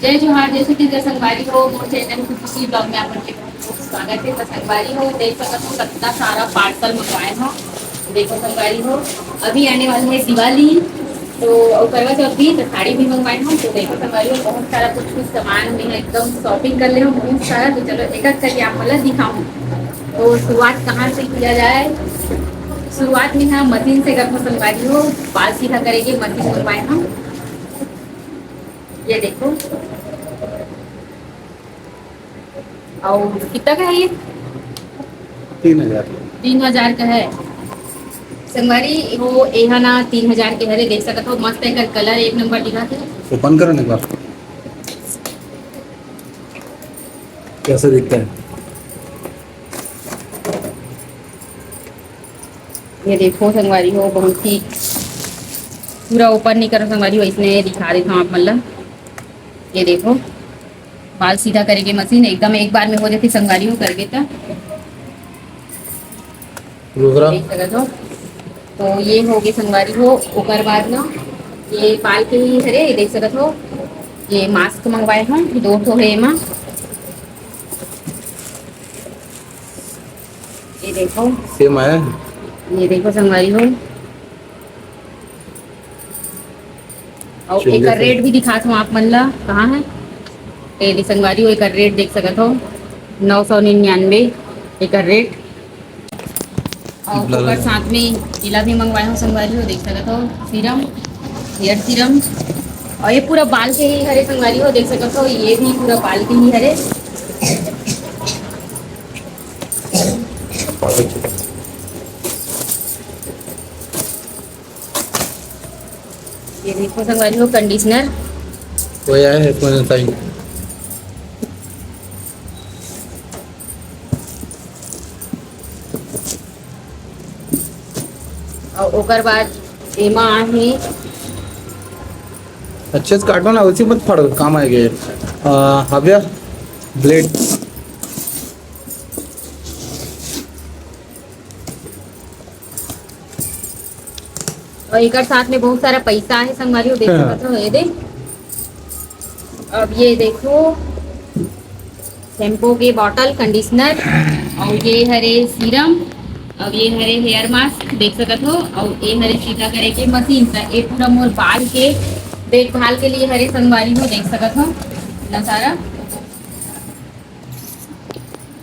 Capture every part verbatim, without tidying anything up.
जय जोहार, जय छत्तीसगढ़ संगवारी हो, मोर चैनल कुकुसी ब्लॉग में आप मन के बहुत बहुत स्वागत है। तो संगवारी हो, देख सकत हो, कितना सारा पार्सल मंगवाए हो। देखो संगवारी हो, अभी आने वाली है दिवाली, तो अउ करवा चौथ भी, तो साड़ी भी मंगवाए हो। तो देखो संगवारी हो, बहुत सारा कुछ कुछ सामान में एकदम शॉपिंग कर ले हो, बहुत सारा। तो चलो, एक एक करके आप मन ला दिखाऊं। तो शुरुआत कहाँ से किया जाए? शुरुआत में हम मशीन से करबो संगवारी हो, बाल सीधा करे के मशीन मंगवाए हम। ये देखो, अउ कितना का है ये? तीन हजार। तीन हजार का है संगवारी हो। एहा ना तीन हजार के हरे, देख सकत हो, मस्त एकर कलर एक नंबर दिखत है। ओपन करो ना एक बार, कैसा दिखता है? ये देखो संगवारी हो, बहुत ही पूरा ओपन नहीं करो संगवारी हो, इसने दिखा देता हूँ आप मन ला। ये देखो, बाल सीधा करे के मशीन एकदम एक बार में हो जाती संगवारी हो करके तो। दूसरा? देख सकत हो। तो ये हो गए संगवारी हो, ओकर बाद ना ये बाल के ही हरे, ये देख सकत हो, ये मास्क मंगवाए हो, दो ठो है एमा। ये देखो, सेम है। ये देखो संगवारी हो, अउ एकर रेट भी दिखात हूँ आप मन ला, कहाँ है? ये दे संगवारी हो, एकर रेट देख सकत हो, नौ सौ निन्यानवे एकर रेट। अउ ओकर साथ में एला भी मंगवाए हो संगवारी हो, देख सकत हो, सीरम, हेयर सीरम। अउ ये पूरा बाल के ही हरे संगवारी हो, देख सकत हो, ये भी पूरा बाल के ही हरे। ये देखो संगवारी हो, कंडीशनर। वो यार है, इसमें साइन। अउ ओकर बाद एमा आहे। अच्छे से काटो ना, उसी मत फाड़ो, काम आएगा ये। आ, हव्या, ब्लेड। अउ एकर साथ में बहुत सारा पैसा है संगवारी हो, देख सकत हो, ये दे। अब ये देखो, शैम्पू के बॉटल, कंडीशनर, अउ ये हरे सीरम, अउ ये हरे हेयर मास्क, देख सकत हो, अउ ये हरे सीधा करे के मशीन। त ये पूरा मोर बाल के देखभाल के लिए हरे संगवारी हो, देख सकत हो इतना सारा।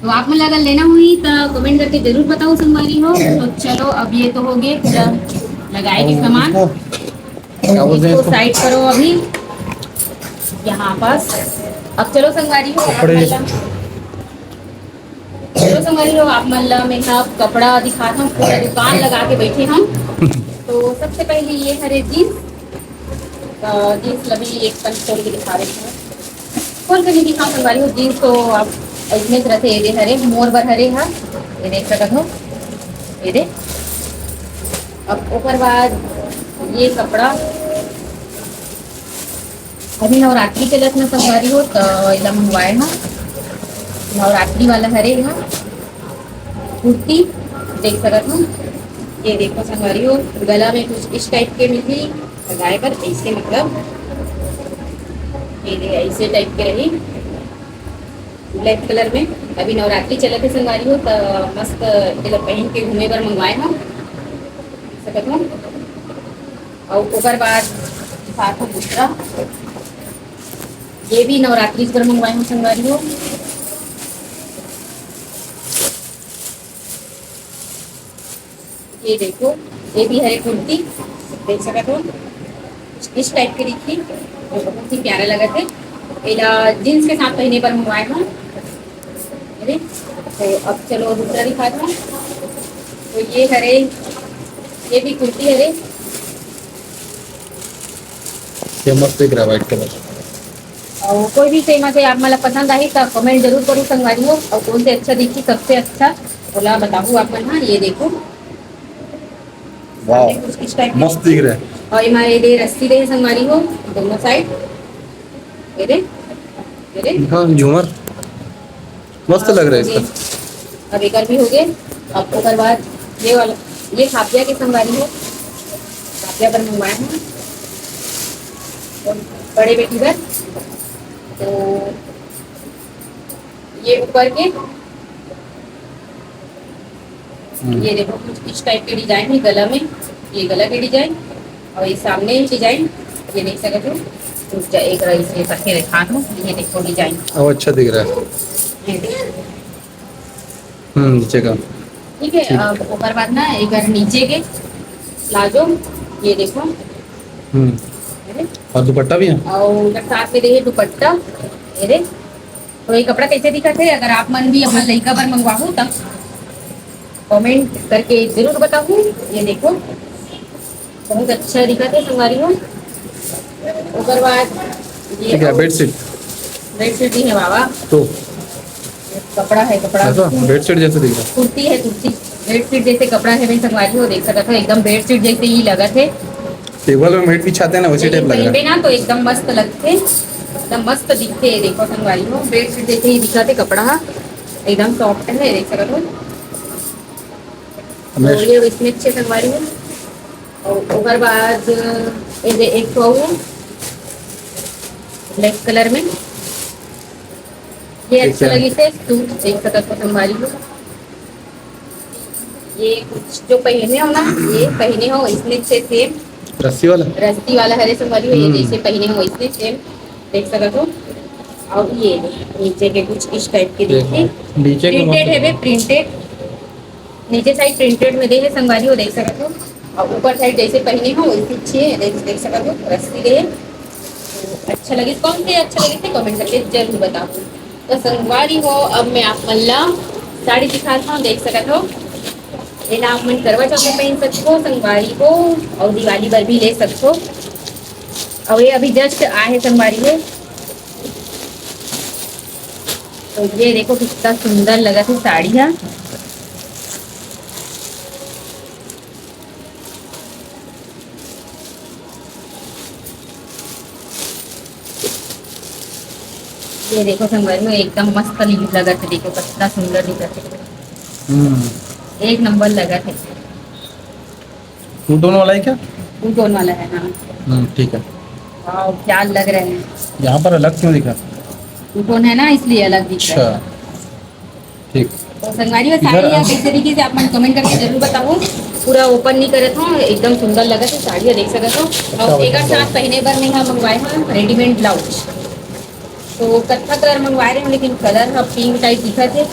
तो आप मन ला अगर लेना हुई तो कमेंट करके जरूर बताओ संगवारी हो। तो चलो, अब ये तो हो गए पूरा लगाए के सामान। क्या बोलते हैं इसको इसको? साइड करो अभी यहाँ पास। अब चलो संगवारी हो, आप कपड़े। मन ला, चलो संगवारी हो, आप मन ला मैं यहाँ कपड़ा दिखात हूँ, पूरा दुकान लगा के बैठे हम। तो सबसे पहले ये हरे जीन्स, अ, जीन्स ला भी एक पल खोल के दिखा देते हैं। खोल के नहीं दिखा संगवारी हो, जीन्स तो आप इसमें से रखे, ये दे हरे, मोर बर हरे हा, ये देख सकत हो, ये दे। अब ओकर बाद ये कपड़ा, अभी नवरात्रि चलत ना संगवारी हो, तो एला मंगवाए हा, नवरात्रि वाला हरे हा। कुर्ती देख सकत हो, ये देखो संगवारी हो, गला में कुछ इस टाइप के मिलही लगाए बर, ऐसे मतलब ये दे, ऐसे टाइप के रही ब्लैक कलर में। अभी नवरात्रि चलत है संगवारी हो, त मस्त एला पहन के घूमे बर मंगवाए हो, देख सकत हो। अउ ओकर बाद दिखात हो दूसरा, ये भी नवरात्रि बर मंगवाए हो संगवारी हो। ये देखो, ये भी हरे कुर्ती, देख सकत हो, इस टाइप के दिखी, तो बहुत ही प्यारा लगत है। एला जींस के साथ पहने बर मंगवाए हो। अरे, तो अब चलो दूसरा दिखात हूँ। तो ये हरे, ये भी कुर्ती हरे। ये मस्त दिख रहा है व्हाइट कलर। और कोई भी से एमा से आप मन ला पसंद आही त कमेंट जरूर करू संगवारी हो, और कौन से अच्छा दिखी, सबसे अच्छा ओला बताहू आप मन। हाँ, ये देखो, वाह, सामने कुछ इस टाइप मस्त दिख रहा है। और एमा ये दे रस्सी दे संगवारी हो, दोनों साइड, ये दे, ये दे। हाँ, झूमर मस्त लग रहा है इसका। अब एकर भी हो गए। अब ओकर बाद ये वाला, ये खापिया के संगवारी हो, खापिया बर मंगवाए हैं बड़े बेटी बर। ये ऊपर के, हम्म। ये देखो, कुछ इस टाइप के डिजाइन है गला में, ये गला के डिजाइन, और ये सामने डिजाइन, ये देख सकते हो। कुछ जा-, एक रईस ये करके दिखा दो, ये देखो डिजाइन। अब अच्छा दिख रहा है। ये देखो। हम्म, नीचे का। ठीक है, ठीक। अब ओकर बाद ना एक बार नीचे के प्लाजो, ये देखो। हम्म। अरे। और दुपट्टा भी है? और ओकर साथ में देखिए दुपट्टा, ये रे। तो ये कपड़ा कैसे दिखत हे? अगर आप मन भी अपन लइका बर मंगवाहू, तब कमेंट करके जरूर बताहू। ये देखो, बहुत अच्छा दिखत हे संगवारी हो। ओकर बाद ये ठीक है, और बेडशीट। बेडशीट भी है बाबा। तो कपड़ा है, कपड़ा। ऐसा बेडशीट जैसे दिख रहा है। कुर्ती है, कुर्ती। बेडशीट जैसे कपड़ा है, मैं संगवारी हो देख सकत हो, एकदम बेडशीट जैसे ही लगत है। टेबल में मैट बिछाते हैं ना, वैसे ये टाइप लग रहा है। पहनबे ना तो एकदम मस्त लगथे, एकदम मस्त दिखथे। ये देखो संगवारी हो, बेडशीट जैसे ही दिखत हे कपड़ा हा, एकदम सॉफ्ट है, देख सकत हो। और ये इसमें अच्छे संगवारी हो। और ओकर बाद ये दे एक ठो ब्लैक कलर में, ये अच्छा लगिस हे सूट, देख सकत हो संगवारी हो। ये कुछ जो पहने हो ना, ये पहने हो इसने से सेम रस्सी वाला? रस्सी वाला हरे संगवारी हो, ये हम्म। जैसे पहने हो इसने सेम, देख सकत हो। और ये नीचे के कुछ इस टाइप के देखिए, नीचे के प्रिंटेड है बे, प्रिंटेड। नीचे साइड प्रिंटेड में दे है संगवारी हो, देख सकत हो। और ऊपर साइड जैसे पहने हो वैसे अच्छे है, देख, देख सकत हो, रस्सी दे है। तो अच्छा लगे, कौन से अच्छा लगे थे कमेंट करके जरूर बताओ। तो संगवारी हो, अब मैं आप मन ला साड़ी दिखात हूँ, देख सकत हो। एला आप मन करवा चौथ में पहन सकत हो संगवारी हो, और दिवाली बर भी ले सकत हो। और ये अभी जस्ट आए है संगवारी हो। तो ये देखो कितना सुंदर लगत हे साड़ी हा। ये देखो संगवारी हो, एकदम मस्त लगत हे, देखो कितना सुंदर दिखत हे, हम्म। एक नंबर लगत हे। टू टोन वाला है क्या? टू टोन वाला है, हाँ। हम्म, ठीक है। वाओ, क्या लग रहा है। यहाँ पर अलग क्यों दिखा? टू टोन है ना, इसलिए अलग दिख रहा है। अच्छा, ठीक। तो संगवारी हो, इधर साड़ी हा किस तरीके से आप मन कमेंट करके जरूर बताओ। पूरा ओपन नहीं करत हो, एकदम सुंदर लगत हे साड़ी हा, देख सकत हो। अच्छा, और एक साथ पहने बर नहीं हा मंगवाए हा रेडीमेड ब्लाउज, तो कत्था कलर मंगवाए रहे हो, लेकिन कलर हा पिंक टाइप दिखत हे।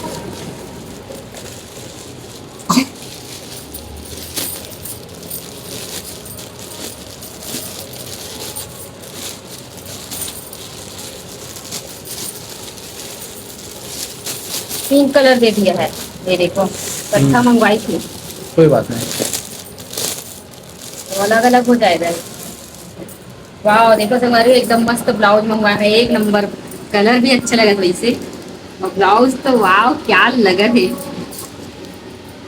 पिंक कलर दे दिया है, ये देखो, कत्था हम्म। मंगवाई थी। कोई बात नहीं। तो अलग अलग हो जाएगा। वाओ, देखो संगवारी, एकदम मस्त ब्लाउज मंगवा है, एक नंबर। कलर भी अच्छा लगत हे वैसे, और ब्लाउज तो वाओ, क्या लगत हे।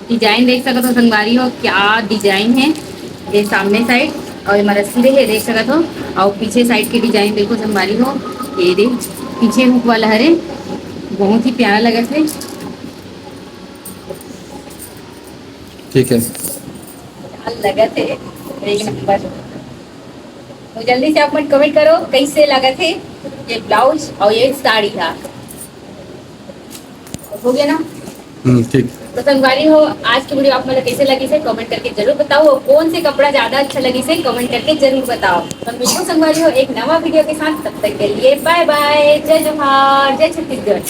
डिजाइन देख सकत हो संगवारी हो, क्या डिजाइन है। ये सामने साइड और ये रस्सी दे है, देख सकत हो। और पीछे साइड के डिजाइन देखो संगवारी हो, ये दे पीछे हुक वाला हरे, बहुत ही प्यारा लगत हे। ठीक है। क्या लगत हे, एक नंबर। तो जल्दी से आप मन कमेंट करो, कैसे लगत हे ये ब्लाउज और ये साड़ी हा। हो गया ना? हम्म, ठीक। तो संगवारी हो, आज की वीडियो आप मन ला कैसे लगिस हे कमेंट करके जरूर बताओ, और कौन से कपड़ा ज्यादा अच्छा लगिस हे कमेंट करके जरूर बताओ। तो मिलबो संगवारी हो एक नवा वीडियो के साथ, तब तक के लिए बाय बाय, जय जोहार, जय छत्तीसगढ़।